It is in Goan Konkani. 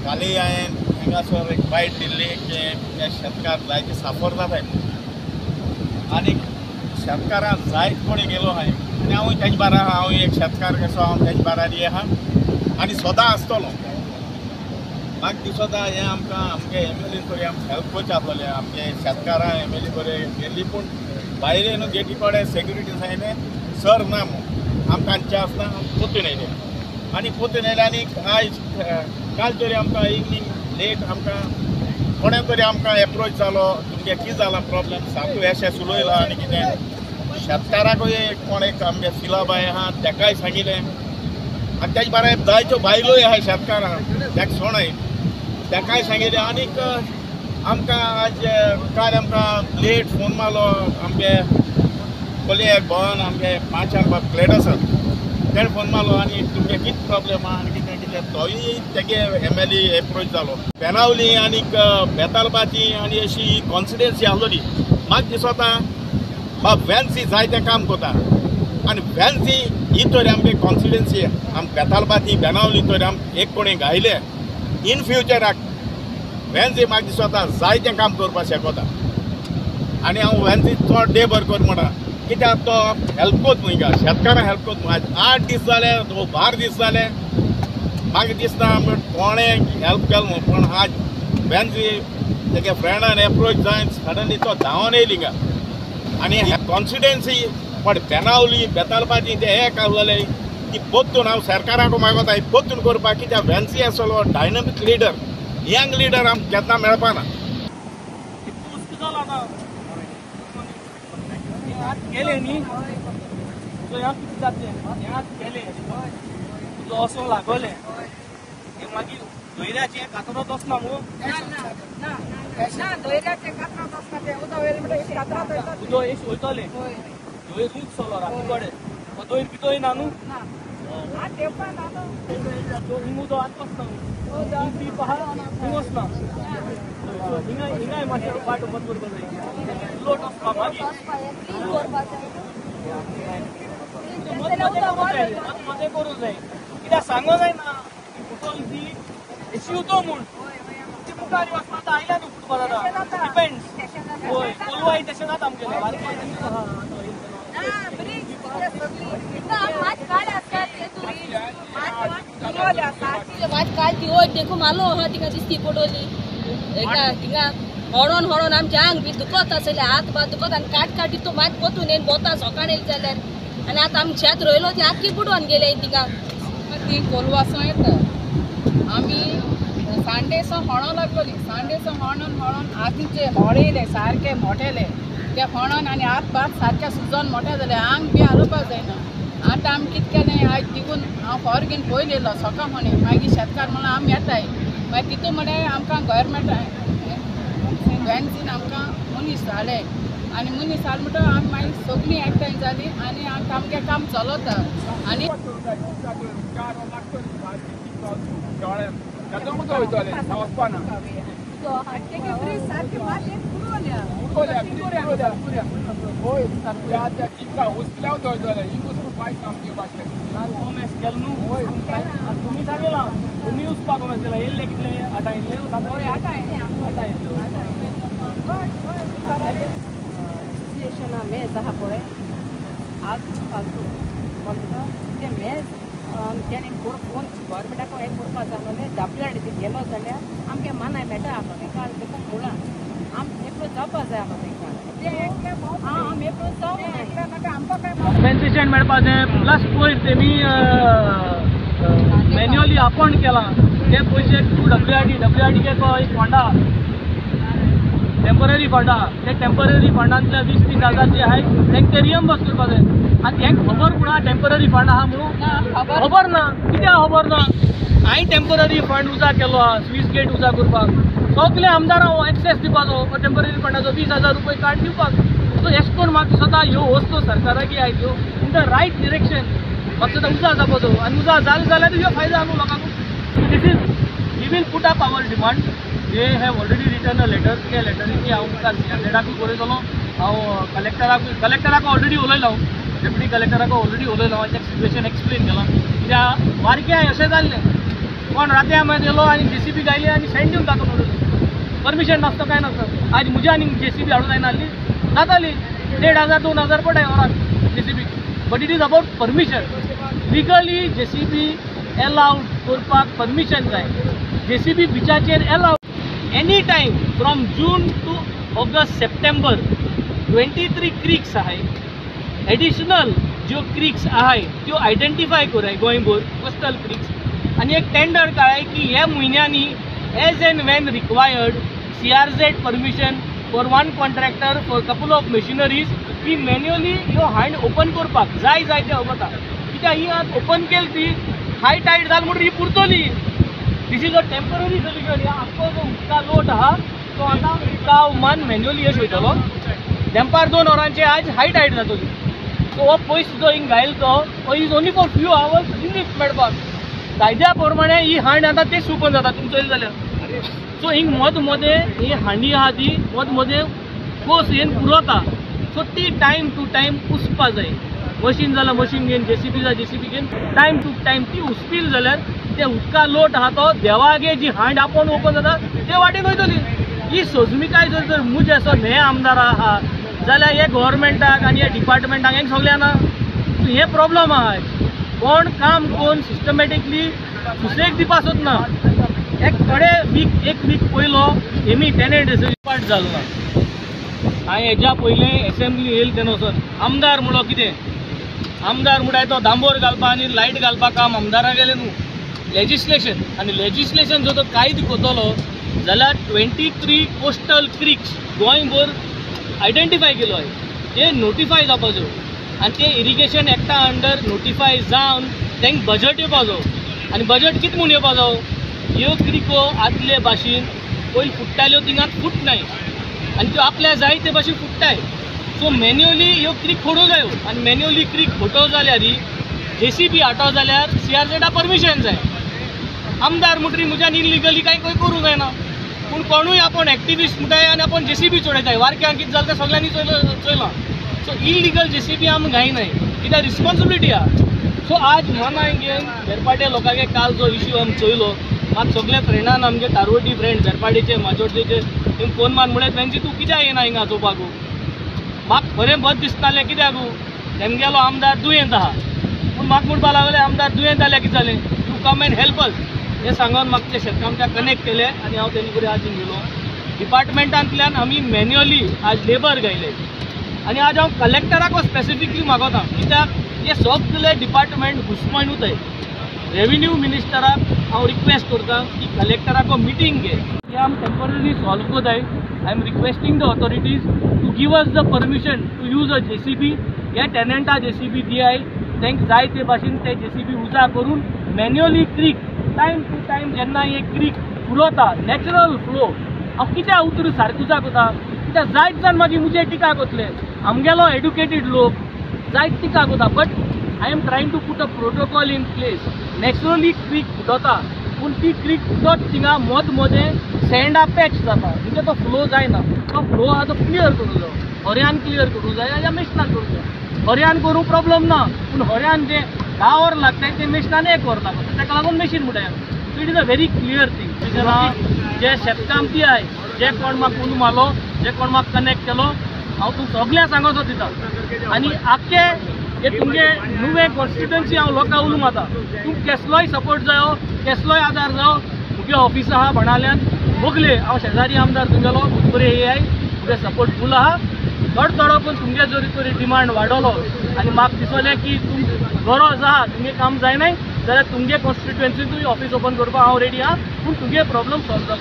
कालय हांवें हांगासर एक बायट दिल्ली की हे शेतकार जायते साफर जाताय आनी शेतकारां जायत कडेन गेलो हांवें आनी हांव तेज बारा हांव एक शेतकार कसो हांव तेज बारार आहा आनी सदां आसतलो. म्हाका दिसता हें आमकां आमगे एम एल ए तरी आमकां हेल्प करचें आसलें. आमगे शेतकारां एम एल ए बरें गेल्ली पूण भायर न्हू गेटी कडेन सेक्युरिटी सांगलें सर ना म्हूण आमकां चान्स ना पोतून येयले आनी पोतून येयले आनी आयज काल तरी आमकां इवनींग लेट आमकां कोणें तरी आमकां एप्रोच जालो तुमगे कितें जालां प्रॉब्लम साकू अशें सुलयलां आनी कितें शेतकाराकूय कोण एक आमगे फिलाबाय आहा तेकाय सांगिल्लें आनी तेजे बारा जायत्यो बायलोय आहा शेतकारां तेका सोणाय तेकाय सांगिल्लें. आनीक आमकां आज काल आमकां लेट फोन मारलो आमगे कोली एक भवन आमगे 5 बाब फ्लॅट आसा तेणें फोन मारलो आनी तुमगे कितें प्रॉब्लम आहा आनी कितें कितें तोय तेगे एम एल ए एप्रोच जालो. बेनावली आनीक बेतालबाती आनी अशी कॉन्सिडेन्सी आसलोली. म्हाका दिसता बाब वेन्सी जायतें काम करता आनी वेन्सी ही तरी आमगे कॉन्सिडेन्सी आम बेतालबाती बेनावली तरी आम एक कोणी घायले इन फ्युचराक वेन्सी म्हाका दिसता जायतें काम करपाक शकता आनी हांव वेन्सी चड डे भर कर म्हणटा कित्याक तो हेल्प कोत न्हू हिंगा शेतकारांक हेल्प कोत न्हू. आज 8 दीस जाले 12 दीस जाले म्हाका दिसता कोणें हेल्प केलो न्हू पूण आज वेन्सी तेगे फ्रेंडान एप्रोच जायन सडनली तो धांवन येयली हिंगा आनी कॉन्सिडेन्सी पण बेनावली बेतालबाजी ते एक आसलेले ती पोत्तून हांव सरकाराक मागता पोत्तून करपाक कित्याक वेन्सी आसलो डायनामीक लिडर यंग लिडर आमकां केन्ना मेळपाना. गेले न्ही सो ह्या कितें जातलें ह्या गेले तुजो असो लागोले मागीर धैर्याचें कातरोत वचना मू उदो एश वयतलें धयर खूब चलो राती कडेन धयर भितर ना न्हू हिंग उदो आत वचना ती पहा हिंग वचना हिंगा हिंगाय मातशें वाट बंद करपाक जाय लोट वचपा मागीर मदें करूंक जाय कित्याक सांगो जायना फुटोल ती एशी उतो म्हूण ती मुखार वचपा आतां आयल्या न्हू फुटबॉल आतां डिपेंड्स. हय कोलवाय तशें नात आमगेलें काल ती वयर देखून मालो आहा तिका दिसती पडोली थिंगा हडोन हडोन आमच्या आंग बी दुखत आसले हात बा दुखत आनी काट काटी तो मात पोतून येवन बोता सकाळ येयली जाल्यार आनी आतां आमी शेत रोयलो ती आख्खी बुडोवन गेले थिंगा. ती कोलवासो येता आमी सांडेसो होणो लागलोली सांडेसो होणोन होणोन आतीचे होळ येयले सारके मोठेले ते होणोन आनी हात भात सारके सुजोन मोठे जाले आंग बी हालोवपाक जायना. आतां आमी कितें केलें आयज तिगून हांव खर घेवन पयलीं येयलो सकाळ फुडें मागीर शेतकार म्हणून आमी येताय मागीर तितून म्हळ्यार आमकां गव्हर्मेंट वेन्सीन आमकां मनीस हाडले आनी मनीस हाडले म्हणटकच आमी मागीर सगळीं एकठांय जाली आनी आमगें काम चलता. आनी तुमी सांगला तुमी वचपाक केला येयल्ले कितले आतां येयल्ले एसोसिएशना मेज आहा पळय आज फालतू म्हणटा ते मेज तेणे फोन गव्हर्मेंटाक हें करपा जाय आसलें डब्ल्यू गेलो जाल्यार आमगे मानाय मेळटा आसलो तेका देखून मुळां आम एप्रोच जावपा जाय आसलो तेका आम एप्रोच जावंक आमकां काय कॉम्पेन्सेशन मेळपा जाय प्लस पयर तेमी मॅन्युअली अपॉइंट केला ते पयशे टू डब्ल्यू आर डी एक फंड आहा टेम्पररी फंड आहा ते टेम्पररी फंडांतले 20-30 हजार जे आहाय तेंक ते रिएम्बर्स करपा जाय. आनी हें खबर पूण आहा टेम्पररी फंड आहा म्हणून खबर ना कित्याक खबर ना. हांवें टेम्पररी फंड उजा केलो आहा स्वीस गेट उजा करपाक सगळे आमदारां एक्सेस दिवपाचो टेम्पररी फंडाचो 20,000 रुपये काड दिवपाक. सो एशें करून म्हाका दिसता ह्यो वस्तू सरकाराक आयल्यो इन the right direction म्हाका दिसता उजा जावपाचो आनी उजा जालें जाल्यार ह्यो फायदो न्हू लोकांक. This is we will put up our demand. They have already written a letter. त्या लेटरीनी हांव मुखार सीएमझेडाकूय बरयतलो हांव कलेक्टराक ऑलरेडी उलयलो हांव डेप्युटी कलेक्टराक ऑलरेडी उलयलो हांव तेका सिट्युएशन एक्सप्लेन केलां कित्याक वारक्या अशें जाल्लें कोण राती मागीर येयलो आनी जेसीबी गायली आनी सँड दिवन टाकून उडयली. परमिशन नासता कांय नासता. आज म्हज्या आनी जेसीबी हाडून जायना आहली जाताली 1500 2000 पडटाय वराक JCB. But it is about permission. Legally JCB allowed करपाक परमिशन जाय. जेसीबी बिचाचेर allowed any time from June to August September 23 creeks आहाय. एडिशनल ज्यो क्रिक्स आहाय त्यो आयडेंटिफाय कराय गोंयभर कोस्टल क्रिक्स आनी एक टेंडर काडाय की ह्या म्हयन्यांनी as and when required CRZ permission for one contractor for couple of machineries की मॅन्युअली ह्यो हांड ओपन करपाक जाय जाय ते वता. कित्याक ही आतां ओपन केली ती हाय टायड जाल म्हणून ही पुरतली. This is a temporary solution. ह्या आख्खो जो उदका लोट आहा तो आतां उदका मान मॅन्युअली यश वयतलो. देंपार 2 वरांचे आज हाय टायड जातली. सो हो पयस जो हिंग घायल तो is only for few hours relief मेळपाक. कायद्या प्रमाणे ही हांड आतां तेच ओपन जाता तुमी चोयलें जाल्यार. सो हिंग मद मदें ही हांडी आहा ती मद मदें कोस येवन पुरवता. सो ती टायम टू टायम उसपा जाय. मशीन जाल्यार मशीन घेवन जेसीबी जाल्यार जेसीबी घेवन टायम टू टायम ती उसपील जाल्यार ते उदका लोट आहा तो देवागे जी हांड आपोवन ओपन जाता ते वाटेन वयतली. ही सोजमिकाय जर जर मुज असो हे आमदार आहा जाल्यार हे गव्हर्मेंटाक आनी ह्या डिपार्टमेंटाक हें सगळें ना. सो हे प्रॉब्लम आहा. कोण काम कोण सिस्टमॅटिकली सुसेग दिवपा सोदना. एक थोडे वीक एक वीक पयलो हेमी टेनेंट पार्ट जालो ना. हांवें हेज्या पयलें एसेंब्ली येयल तेन्ना वचोन आमदार म्हणलो कितें आमदार म्हणटाय तो दांबोर घालपा आनी लायट घालपा काम आमदारा गेलें न्हू. लेजिस्लेशन आनी लेजिस्लेशन जर तो कायदो करतलो जाल्यार 23 कोस्टल क्रिक्स गोंयभर आयडेंटिफाय केलो आहे ते नोटिफाय जावपाच्यो आनी ते इरिगेशन एक्टा अंडर नोटिफाय जावन तांकां बजट येवपा जायो. आनी बजट कितें म्हूण येवपा जायो ह्यो क्रिको आदले भाशेन पयलीं फुट्टाल्यो थिंगात फुटनाय आनी त्यो आपल्या जाय ते भाशेन फुट्टाय. सो मॅन्युअली ह्यो क्रीक फोडूं जायो आनी मॅन्युअली क्रीक फोटो जाल्यार जेसीबी हाडटो जाल्यार सीआरझेडा परमिशन जाय. आमदार म्हणटरी म्हज्यान इलिगली कांय खंय करूंक जायना. पूण कोणूय आपूण एक्टिविस्ट म्हणटाय आनी आपूण जेसीबी चडयताय. वारक्यांक कितें जालें तें सगळ्यांनी चोयलां. सो इलिगल जेसीबी आमी घायनाय कित्याक रिस्पोन्सिबिलिटी आहा. सो आज मनाय घेवन वेरपाटे लोकांगे काल जो इश्यू आमी चोयलो मात सगळे फ्रेंडान आमगे तारवटी फ्रेंड वेरपाटेचे माजोड्डेचे तेंकां फोन मारून म्हळें तेंची तूं कित्याक येना हिंगा चोवपाकू. म्हाका खरें बरें दिसतालें कित्याक तेमगेलो आमदार दुयेंत आहा. पूण म्हाका म्हणपाक लागलें आमदार दुयेंत जाल्यार कितें जालें you come and help us हें सांगून म्हाका ते शेतकामत्याक कनेक्ट केलें आनी हांव तेंचे कडेन आज हिंग गेलो. डिपार्टमेंटांतल्यान आमी मॅन्युअली आज लेबर घायले आनी आज हांव कलेक्टराक स्पेसिफिकली मागोता कित्याक हे सगळे डिपार्टमेंट घुसमण उरताय. रेविन्यू मिनिस्टराक हांव रिक्वेस्ट करता की कलेक्टराक मिटींग घे की आमी टेम्पररी सॉल्व करताय. I am requesting the authorities to give us the permission to use a JCB. ह्या टेनंटा जेसीबी दियाय तांकां जाय ते भाशेन ते जेसीबी उजा करून manually creek time to time जेन्ना हे क्रीक पुरवता नॅचरल फ्लो. हांव कित्याक उतर सारकें उजा करता कित्याक जायत जाण मागीर मुजेर टिका करतले. आमगेलो एड्युकेटेड लोक जायत टिका करता but I am trying to put a protocol in place. Naturally creek फुटता पूण ती क्रीक फुटत थिंगा मद मदें सँडा पॅच जाता म्हणजे तो फ्लो जायना. तो फ्लो आहा तो क्लियर करूंक जायो. हऱ्यान क्लियर करूंक जाय या मेशनान करूंक जाय. हऱ्यान करूंक प्रॉब्लम ना पूण हऱ्यान जें 10 वर लागताय तें मेशनान 1 वर लागता ताका लागून मेशीन म्हणटाय. So it is a very clear thing. जे शेतकामती आहाय जे कोण म्हाका उलो मारलो जे कोण म्हाका कनेक्ट केलो हांव तुमकां सगळ्यांक सांगोसो दिता. आनी आख्खे हे तुमगे नुवें कॉन्स्टिट्युएन्सी हांव लोकांक उलो मारता तुमकां केसलोय सपोर्ट जायो केसलोय आदार जायो. मुगे ऑफिस आहा बाणाल्यान बगले हांव शेजारी आमदार तुमगेलो बरे हे I मुगे सपोर्ट फूल आहा. थोडो थोडो पण तुमगे जरी तरी डिमांड वाडोलो आनी म्हाका दिसलें की तुमकां गरज आहा तुमगे काम जायनाय जाल्यार तुमगे कॉन्स्टिट्युएन्सीतूय ऑफिस ओपन करपाक हांव रेडी आहा. पूण तुमगे प्रॉब्लम सॉल्व जाता.